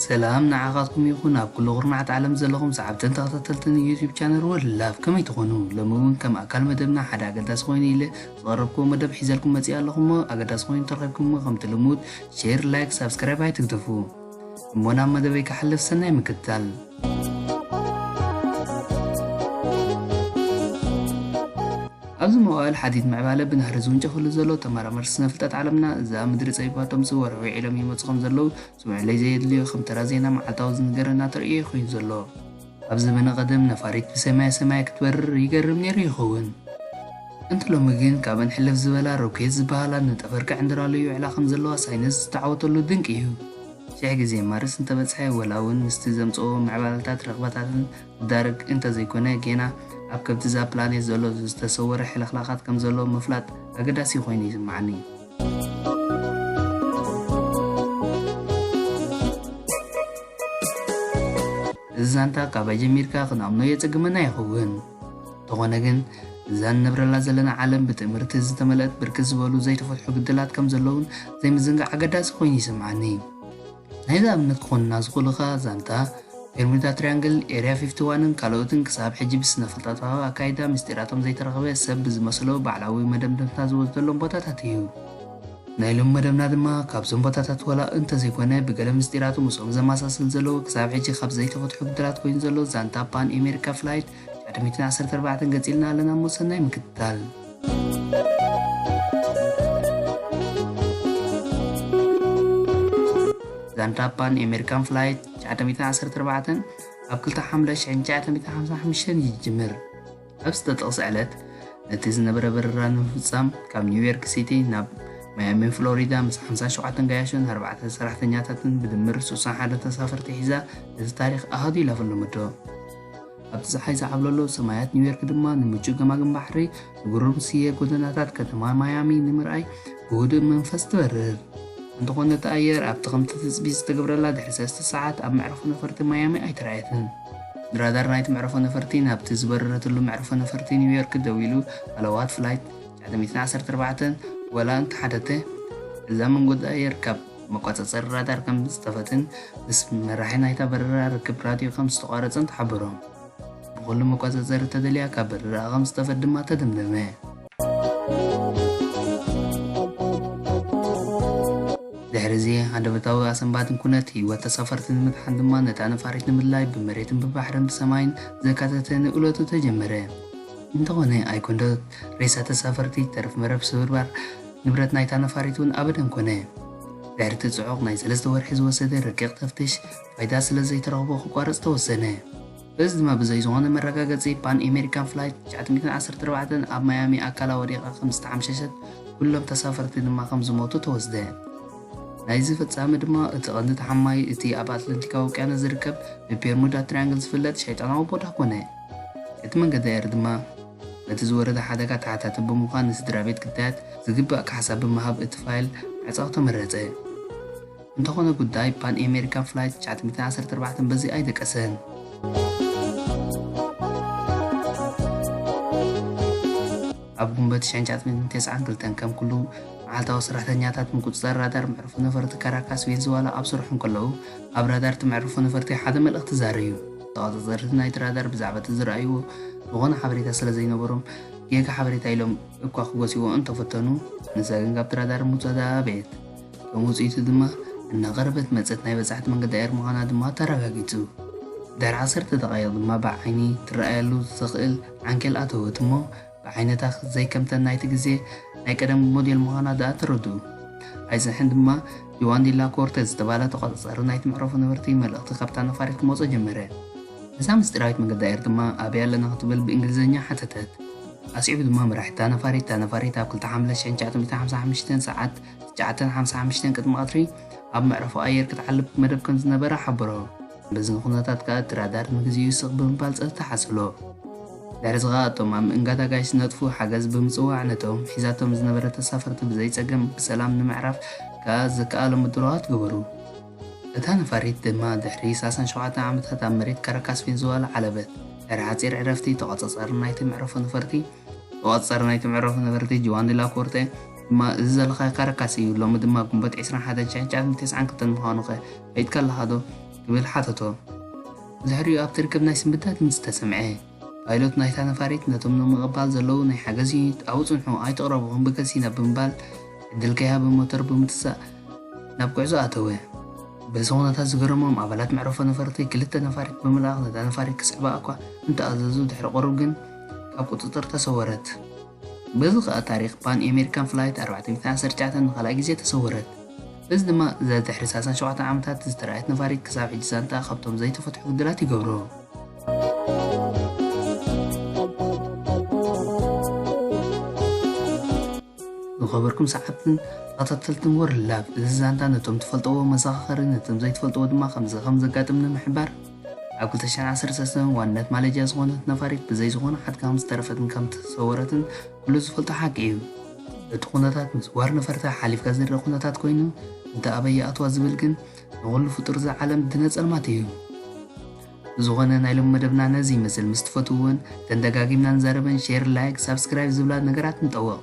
ሰላም ንዓኻትኩም ይኹን፣ ኣብ ኩሉ ኩርናዓት ዓለም ዘለኹም ሰዓብትን ተኸታተልትን ዩቲዩብ ቻነል ወርልድ ላቭ፣ ከመይ ትኾኑ? ሎሚ እውን ከም ኣካል መደብና ሓደ ኣገዳሲ ኮይኑ ኢለ ዝቐረብኩዎ መደብ ሒዘልኩም መፂእ ኣለኹ እሞ፣ ኣገዳሲ ኮይኑ ተረኺብኩሞ ከምቲ ልሙድ ሼር፣ ላይክ፣ ሳብስክራይብ ኣይትግደፉ። እሞ ናብ መደበይ ክሓልፍ ሰናይ ምክትታል። ኣብዚ መዋእል ሓዲድ ምዕባለ ብናህሪ ዝውንጨፈሉ ዘሎ፣ ተመራመርቲ ስነ ፍልጠት ዓለምና እዛ ምድሪ ጸቢባቶምሲ ወርሒ ውዒሎም ይመጹ ከም ዘለዉ፣ ስምዑለይ ዘየድልዮ ከም ተራ ዜና መዓልታዊ ዝንገረና ተርእዮ ኮይኑ ዘሎ። ኣብ ዘበነ ቀደም ነፋሪት ብሰማይ ሰማይ ክትበርር ይገርም ነይሩ ይኸውን። እንተ ሎሚ ግን ካብን ሕልፍ ዝበላ ሮኬት ዝበሃላ ንጠፈር ክዕንድራሉ ይውዕላ ከም ዘለዋ ሳይንስ ዝተዓወተሉ ድንቂ እዩ። ሽሕ ግዜ ማርስ እንተበጽሐ፣ ወላ እውን ምስቲ ዘምጽኦ ምዕባለታት ረኽባታትን ዝዳረግ እንተዘይኮነ፣ ጌና ኣብ ከብዲ እዛ ፕላኔት ዘሎ ዝተሰወረ ሕልኽላኻት ከም ዘሎ ምፍላጥ ኣገዳሲ ኮይኑ ይስምዓኒ። እዚ ዛንታ ካባይ ጀሚርካ ክንኣምኖ የጸግመና ይኸውን። እንተኾነ ግን፣ እዛ ንነብረላ ዘለና ዓለም ብትእምርቲ ዝተመልአት ብርክት ዝበሉ ዘይተፈትሑ ግድላት ከም ዘለውን ዘይምዝንጋዕ ኣገዳሲ ኮይኑ ይስምዓኒ። ናይዚ ኣብነት ክኾንና ዝኽእሉ ኸኣ ዛንታ ቤርሙዳ ትሪያንግል፣ ኤርያ ፊፍቲ ዋንን ካልኦትን ክሳብ ሕጂ ብስነ ፍልጠታዊ ኣካይዳ ምስጢራቶም ዘይተረኽበ ሰብ ብዝመስሎ ባዕላዊ መደምደምታ ዝወስደሎም ቦታታት እዩ። ናይ ሎሚ መደብና ድማ ካብዞም ቦታታት ወላ እንተዘይኮነ ብገለ ምስጢራቱ ምስኦም ዘመሳስል ዘለዎ ክሳብ ሕጂ ካብ ዘይተፈትሑ ግድላት ኮይኑ ዘሎ ዛንታ ፓን ኤሜሪካ ፍላይት ትሽዓተ ሚእትን ዓሰርተ ኣርባዕተን ገጺልና ኣለና እሞ ሰናይ ምክትታል። ዛንታ ፓን ኤሜሪካን ፍላይት ትሽዓተ ሚእትን ዓሰርተ ኣርባዕተን ኣብ ክልተ ሓምለ ሽሕን ትሽዓተ ሚእትን ሓምሳን ሓሙሽተን ይጅምር። ኣብ ዝተጠቕሰ ዕለት ነቲ ዝነበረ በረራ ንምፍጻም ካብ ኒውዮርክ ሲቲ ናብ ማያሚ ፍሎሪዳ ምስ ሓምሳን ሸውዓተን ገያሾን ኣርባዕተ ሰራሕተኛታትን ብድምር ሱሳን ሓደን ተሳፈርቲ ሒዛ ነቲ ታሪኽ ኣሃዱ ኢላ ፈለመቶ። ኣብቲ ጸሓይ ዝዓብለሎ ሰማያት ኒውዮርክ ድማ ንምቹእ ገማግም ባሕሪ፣ ንግሩም ስየ ጎደናታት ከተማ ማያሚ ንምርኣይ ብህዱእ መንፈስ ትበርር። እንተኾነ እቲ ኣየር ኣብቲ ከምቲ ትጽቢት ዝተገብረላ ድሕሪ ሰለስተ ሰዓት ኣብ መዕርፎ ነፈርቲ ማያሚ ኣይተራእየትን። ራዳር ናይቲ መዕርፎ ነፈርቲ ናብቲ ዝበረረትሉ መዕርፎ ነፈርቲ ኒውዮርክ ደዊሉ ኣለዋት ፍላይት ትሽዓተ ሚእትን ዓሰርተ ኣርባዕተን ወላ እንተሓተተ፣ እዛ መንገዲ ኣየር ካብ መቆጻጸሪ ራዳር ከም ዝጠፈትን ምስ መራሒ ናይታ በረራ ርክብ ራድዮ ከም ዝተቋረጸን ተሓበሮም። ብኹሉ መቆጻጸሪ ተደልያ ካብ በረራኣ ከም ዝጠፈት ድማ ተደምደመ። ድሕሪ እዚ ሃንደበታዊ ኣሰንባድን ኩነት ህይወት ተሳፈርቲ ንምድሓን ድማ ነታ ነፋሪት ንምድላይ ብመሬትን ብባሕርን ብሰማይን ዘካተተ ንእለቱ ተጀመረ። እንተኾነ ኣይኮንዶ ሬሳ ተሳፈርቲ፣ ተረፍ መረፍ ስብርባር ንብረት ናይታ ነፋሪት እውን ኣበደን ኮነ። ድሕሪ እቲ ጽዑቕ ናይ ሰለስተ ወርሒ ዝወሰደ ረቂቕ ተፍትሽ ፋይዳ ስለ ዘይተረኽቦ ክቋረጽ ተወሰነ። በዚ ድማ ብዘይ ዝኾነ መረጋገጺ ፓን ኤሜሪካን ፍላይት ትሽዓተ ሚእትን ዓሰርተ ኣርባዕተን ኣብ ማያሚ ኣካላ ወዲቓ ከም ዝተሓምሸሸት ኩሎም ተሳፈርቲ ድማ ከም ዝሞቱ ተወስደ። ናይዚ ፍጻመ ድማ እቲ ቀንዲ ተሓማይ እቲ ኣብ ኣትላንቲካዊ ውቅያኖስ ዝርከብ ብቤርሙዳ ትሪያንግል ዝፍለጥ ሸይጣናዊ ቦታ ኮነ። እቲ መንገዲ ኣየር ድማ ነቲ ዝወረደ ሓደጋ ተሓታቲ ብምዃን ንስድራ ቤት ግዳያት ዝግባእ ካሕሳ ብምሃብ እቲ ፋይል ምዕጻው ተመረጸ። እንተኾነ ጉዳይ ፓን ኤሜሪካን ፍላይት ትሽዓተ ሚእትን ዓሰርተ ኣርባዕተን በዚ ኣይደቀሰን። ኣብ ጉንበት ሽሕን ትሽዓተ ሚእትን ተስዓን ክልተን ከም ኩሉ መዓልታዊ ሰራሕተኛታት ምቁጽጻር ራዳር መዕርፎ ነፈርቲ ካራካስ ቬንዙዋላ ኣብ ስርሖም ከለዉ፣ ኣብ ራዳር እቲ መዕርፎ ነፈርቲ ሓደ መልእኽቲ ዛረዩ። ተቖጻጸርቲ ናይቲ ራዳር ብዛዕባ እቲ ዝረኣይዎ ዝኾነ ሓበሬታ ስለ ዘይነበሮም፣ ጌጋ ሓበሬታ ኢሎም እኳ ክጎስይዎ እንተፈተኑ፣ ንሳ ግን ካብቲ ራዳር ምውጻእ ደኣ ኣበየት። ከም ውጽኢቱ ድማ እናቐረበት መጸት ናይ በጻሕቲ መንገዲ ኣየር ምዃና ድማ ተረጋጊጹ። ድሕሪ ዓሰርተ ደቓይቕ ድማ ብዓይኒ ትረኣየሉ ትኽእል ዓንኬል ኣተወት እሞ፣ ብዓይነታ ዘይከምተን ናይቲ ግዜ ናይ ቀደም ሞዴል ምዃና ደኣ ተረድኡ። ኣይጸንሐን ድማ ጆዋን ዲላ ኮርተ ዝተባህለ ተቖጻጻሪ ናይቲ መዕረፎ ነበርቲ መልእኽቲ ካብታ ነፋሪት ክመጾ ጀመረ። እዛ ምስጢራዊት መንገዲ ኣየር ድማ ኣበይ ኣለና ክትብል ብእንግሊዝኛ ሓተተት። ኣስዒቡ ድማ መራሒታ ነፋሪት፣ እታ ነፋሪት ኣብ ክልተ ሓምለ ሽሕን ትሽዓተ ሚእትን ሓምሳን ሓሙሽተን ሰዓት ትሽዓተ ሓምሳ ሓሙሽተ ቅድሚ ቀትሪ ኣብ መዕረፎ ኣየር ክትዓልብ መደብ ከም ዝነበራ ሓበሮ። በዚ ኩነታት ከኣ እቲ ራዳር ንግዚኡ ስቕ ብምባል ጸጥታ ሓሰሎ። ድሕሪ እዚ ከኣ እቶም ኣብ ምእንጋድ ኣጋይሽ ዝነጥፉ ሓገዝ ብምጽዋዕ ነቶም ሒዛቶም ዝነበረት ተሳፈርቲ ብዘይ ጸገም ብሰላም ንምዕራፍ ከኣ ዝከኣሎም ምድላዋት ገበሩ። እታ ነፋሪት ድማ ድሕሪ ሰላሳን ሸውዓተን ዓመታት ኣብ መሬት ካራካስ ቬንዙዋላ ዓለበት። ድሕሪ ሓጺር ዕረፍቲ ተቖጻጻሪ ናይቲ መዕረፎ ነፈርቲ ተቖጻጻሪ ናይቲ መዕረፎ ነፈርቲ ጁዋን ዲላ ኮርተ ድማ፣ እዚ ዘለኻዮ ካራካስ እዩ፣ ሎሚ ድማ ግንቦት ዕስራን ሓደን ሽሕን ትሽዓተ ሚእትን ተስዓን ክልተን ምዃኑ ከ ፈሊጥካ ኣለኻ ዶ? ክብል ሓተቶ። ብድሕሪኡ ኣብቲ ርክብ ናይ ስንብታ ድምጺ ተሰምዐ። ፓይሎት ናይታ ነፋሪት ነቶም ንምቕባል ዘለዉ ናይ ሓገዝ ዩኒት ኣብኡ ጽንሑ ኣይትቕረቡ ክንብገስ ኢና ብምባል ዕድል ከይሃበ ሞተር ብምትሳእ ናብ ጉዕዞ ኣተወ። በዚ ኩነታት ዝገረሞም ኣባላት መዕረፎ ነፈርቲ ክልተ ነፋሪት ብምልኣኽ ነታ ነፋሪት ክስዕባ እኳ እንተኣዘዙ ድሕሪ ቁሩብ ግን ካብ ቁጽጽር ተሰወረት። በዚ ከኣ ታሪኽ ፓን ኣሜሪካን ፍላይት ኣርባዕተ ሚእቲ ዓሰርተ ትሽዓተ ንኻልኣይ ግዜ ተሰወረት። በዚ ድማ እዛ ድሕሪ ሰላሳን ሸውዓተን ዓመታት ዝተራእየት ነፋሪት ክሳብ ሕጂ ዛንታ ካብቶም ዘይተፈትሑ ግድላት ይገብሮ። ዝኸበርኩም ሰዓብትን ተኸታተልትን ወርልድ ላቭ፣ እዚ ዛንታ ነቶም ትፈልጥዎ መዘኻኸሪ፣ ነቶም ዘይትፈልጥዎ ድማ ከምዚ ከም ዘጋጥም ንምሕባር፣ ኣብ ክልተ ሽሕን ዓሰርተ ሰለስተን ዋንነት ማሌጅያ ዝኾነት ነፋሪት ብዘይ ዝኾነ ሓድጋ ከም ዝተረፈትን ከም ተሰወረትን ኩሉ ዝፈልጦ ሓቂ እዩ። እቲ ኩነታት ምስዋር ነፈርቲ ሓሊፍካ ዝረእ ኩነታት ኮይኑ፣ እንተ ኣበይ ይኣትዋ ዝብል ግን ንኹሉ ፍጡር እዛ ዓለም ድነ ጸልማት እዩ። ብዝኾነ ናይ ሎም መደብና ነዚ ይመስል። ምስ ትፈትውወን ተን ደጋጊምና ንዛረበን ሼር፣ ላይክ፣ ሳብስክራይብ ዝብላ ነገራት ንጠወቕ።